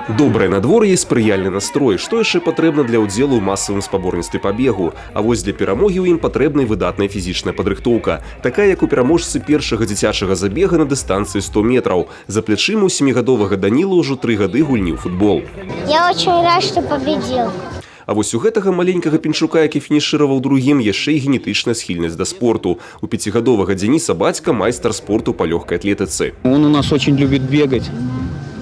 Добрае надвор'е і спрыяльны настрой, што яшчэ патрэбна для ўдзелу ў масавым спаборніцтве па бегу. А вось для перамогі ў ім патрэбна і выдатная фізічная падрыхтоўка, такая, як у пераможцы першага дзіцячага забега на дыстанцыі 100 метраў. За плячыма ў семігадовага Даніла ўжо 3 гады гульні ў футбол. Я очень рад, что победил. А вось у гэтага маленькага пінчука, які фінішыраваў другім, яшчэ і генетычная схільнасць да спорту. У пяцігадовага Дзяніса бацька майстар спорту па лёгкай атлетыцы. Он у нас очень любит бегать.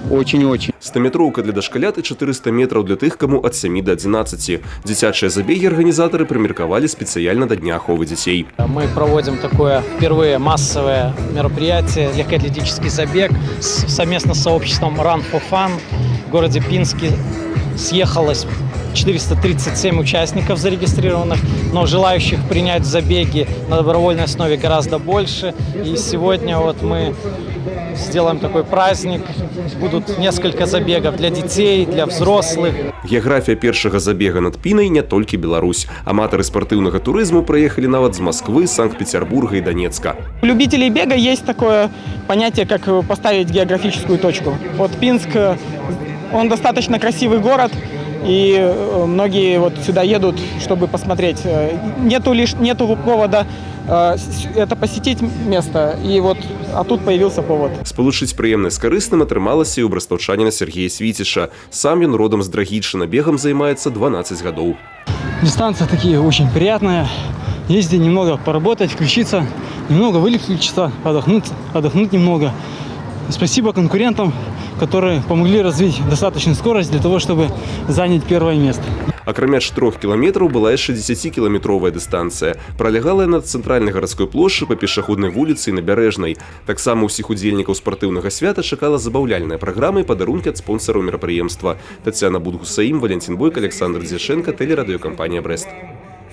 Очень-очень. Стаметроўка для дашкалят і 400 метраў для тых, каму ад 7 до 11. Дзіцячыя забегі арганізатары прымеркавалі спецыяльна да Дня аховы дзяцей. Мы проводим такое впервые массовое мероприятие, легкоатлетический забег совместно с сообществом Run for Fun. В городе Пинске съехалось 437 участников зарегистрированных, но желающих принять в забеге на добровольной основе гораздо больше. И сегодня вот мы сделаем такой праздник. Будут несколько забегов для детей, для взрослых. Геаграфія першага забега над Пінай не толькі Беларусь. Аматары спартыўнага турызму прыехалі нават з Масквы, Санкт-Пецярбурга і Данецка. У любителей бега есть такое понятие, как поставить географическую точку. Вот Пинск, он достаточно красивый город, и многие вот сюда едут, чтобы посмотреть. Нету повода это посетить место, и вот, а тут появился повод. Спалучыць прыемнае з карысным атрымалася і ў брастаўчаніна Сергея Свіціча. Сам ён родам з Драгічына, бегам займаецца 12 гадоў. Дистанция такие очень приятная. Есть где немного поработать, включиться, немного выключиться, отдохнуть, отдохнуть немного. Спасибо конкурентам, которые помогли развить достаточную скорость для того, чтобы занять первое место. Акрамя 4 кіламетраў была яшчэ 10-кіламетровая дыстанцыя. Пралягала яна ад цэнтральнай гарадской плошчы па пешаходнай вуліцы і набярэжнай. Таксама ўсіх удзельнікаў спартыўнага свята чакала забаўляльная праграма і падарункі ад спонсараў мерапрыемства. Тацяна Будгусаім, Валянцін Бойка, Аляксандр Дзячэнка, тэлерадыёкампанія «Брэст».